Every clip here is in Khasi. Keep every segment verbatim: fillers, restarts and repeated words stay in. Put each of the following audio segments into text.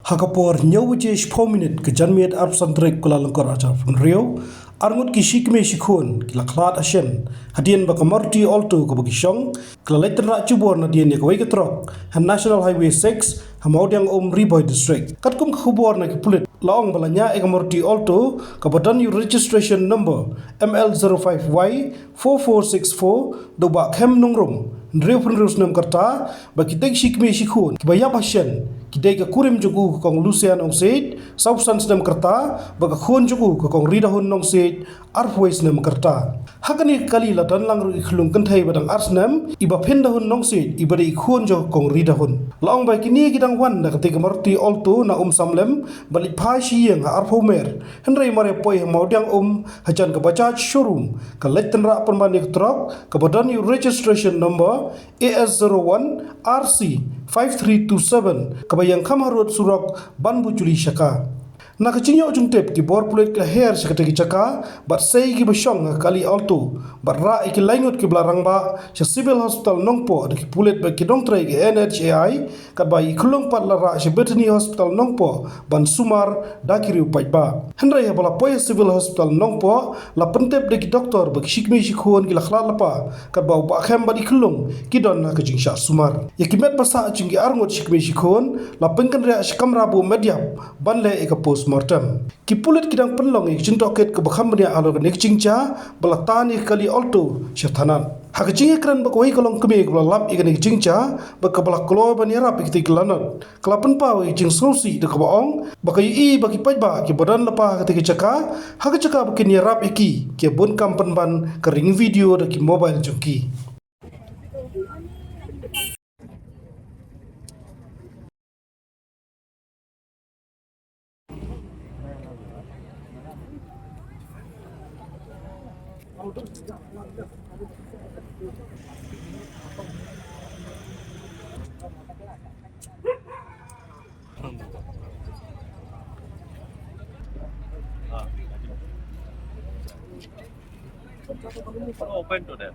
Ha ka por hynñiew baje shiphew minit ka janmiet arphew san tarik Kyllalyngkot arhajar arphew hynriew, arngut ki shikmie shikhun ki la khlad hashen hadien ba ka Maruti Alto kaba ki shong ka la leit tynrah jubor nadien ïa kawei ka trok ha National Highway six ha Mawdiangum, Ri Bhoi District. Katkum ka khubor na ki pulit, la ong ba la ñiah ïa ka Maruti Alto kaba don ïa u registration number M L zero five Y four four six four da u Bah Khem Nongrum, hynriewphew hynriew snem ka rta, ba kitei ki shikmie shikhun kiba ïap hashen ki dei ka kurim jong u ka Kong Lucian Nongsiej, sawphew san snem ka rta, bad ka khun jong u ka Kong Ridahun Nongsiej, arphew wei snem ka rta. Ha kane ka kali la don lang ruh i khyllung kynthei ba dang ar snem, i Bah Phindahun Nongsiej, iba dei i khun jong ka Kong Ridahun. La ong ba kine ki dang wan da katei ka Maruti Alto na Umsamlem, ba leit phai sha ïing ha arphew mer. Hynrei mar ïa poi ha Mawdiangum, hajan ka Bajaj showroom, ka leit tynrah pynban ïa ka trok kaba don ïa u registration number A S zero one R C five three two seven, kaba ïeng kham harud surok Banbujuli Shaka. Na ka jingïoh jingtip, ki bor pulit ki la her sha katei ka jaka bad sei kiba shong ha ka kali Alto bad rah ïa ki lai ngut kiba la rangbah sha Civil Hospital Nongpoh da ki pulit bad ki nongtrei ka N H A I, katba i khyllung pat la rah sha Bethany Hospital Nongpoh ban sumar da ki riew paidbah. Hynrei haba la poi ha Civil Hospital Nongpoh, la pyntip da ki doktor ba ki shikmie shikhun ki la khlad lypa, katba u Bah Khem bad i khyllung ki don ha ka jingshah sumar. Ïa ki met ba sah jong ki arngut shikmie shikhun la pynkynriah sha kamra ba u met ïap ban leh ïa ka postmortem. Ki pulit ki dang pynlong ïa ka jingtohkit kaba kham bniah halor kane ka jingjia ba la tan ïa ka kali Alto sha thanat. Ha ka jingïakren bad kawei ka longkmie kaba la lap ïa kane ka jingjia bad kaba la kloi ban ïarap ïa katei ka lanot, ka la pynpaw ïa ka jingsngewsih da kaba ong ba ka ïohi ba ki paidbah kiba don lypa ha katei ka jaka, ha ka jaka ba kin ïarap ïa ki, ki ïa bun kam pynban ka ring video da ki mobile jong ki. Open to them.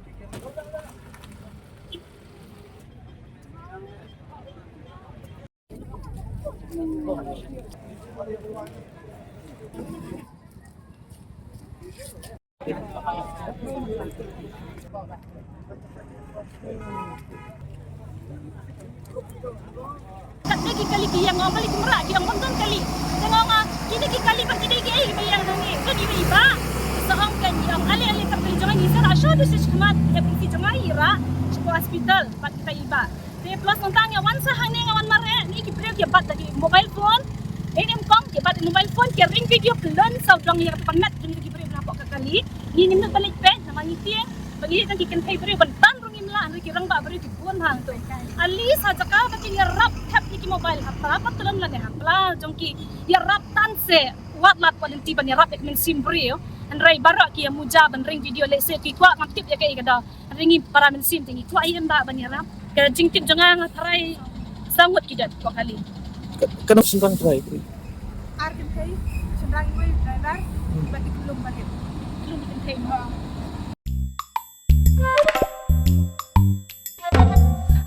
Katne ki kali ki ïeng, ong kali ki mrah, ki ong bun don kali. Te nga ong, ah, kine ki kali bad kine ki ei ba ïeng hangne. Don iba iba. Sa ong kan ïeng, ale ale ka peli jong ngi sa ra sha du shi khmat, ïa peli jong ngi ra sha hospital bad kita iba. Te plus nangta nga wan sa hangne nga wan mareh, ngi ki briew ki bat da ki mobile phone. Ei, nym kong ki bat da mobile phone, ki ring video, ki lon sa u dong ïa ka pan met jong ki briew na pok ka kali. Ngi ngim nud ban leit peit, namar ngi tieng ba ngi dang ki kynthei briew ban tan ruh ngim lah, hynrei ki rangbah briew ki bun hangto. Ali sa jaka ba kin ïarap thep ïa ki mobile, hapla pat lon lane hapla jong ki ïarap tan se, wat lad wat lynti ban ïarap ïa ka mynsiem briew. Hynrei baroh ki ïa muja ban ring video lehse ki kwah ban tip ïa kaei ka daw. Hynrei ngi para mynsiem te ngi kwah ïa ynda ban ïarap. Ka jingtip jong nga nga tharai saw ngut ki jot ko kali. Ka, kano shynrang trai? Ar kynthei, shynrang iwei driver, bad ki khyllung barit. Khyllung kynthei mo.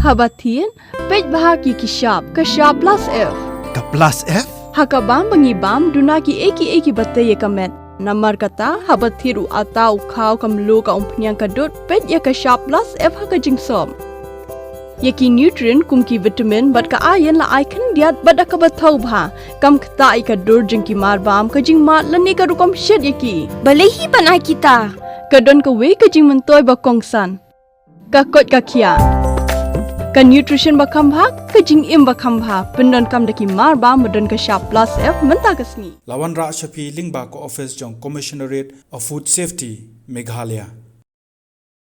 Haba thied, peit bha ki ki shap, ka shap plus F. Ka plus F? Ha ka bam ba ngi bam, duna kiei kiei kiba tei ïa ka met. Namar kata, haba thied u atta, u khaw, ka mluh, ka umphniang, ka dud, peit ïa ka shap plus F ha ka jingsop. Ïa ki nutrient kum ki vitamin bad ka iron la ai khyndiat bad da kaba thaw bha. Kam ktah ïa ka dur jong ki marbam, ka jingmad lane ka rukom shet ïa ki. Balei hi ban ai kita? Ka don kawei ka jingmyntoi ba kongsan. Ka koit ka khiah. Ka nutrition ba kham bha, ka jingim ba kham bha. Pyndonkam da ki marbam ba don ka shap plus F mynta ka sngi. La wanrah sha phi lyngba ka office jong Commissionerate of Food Safety, Meghalaya.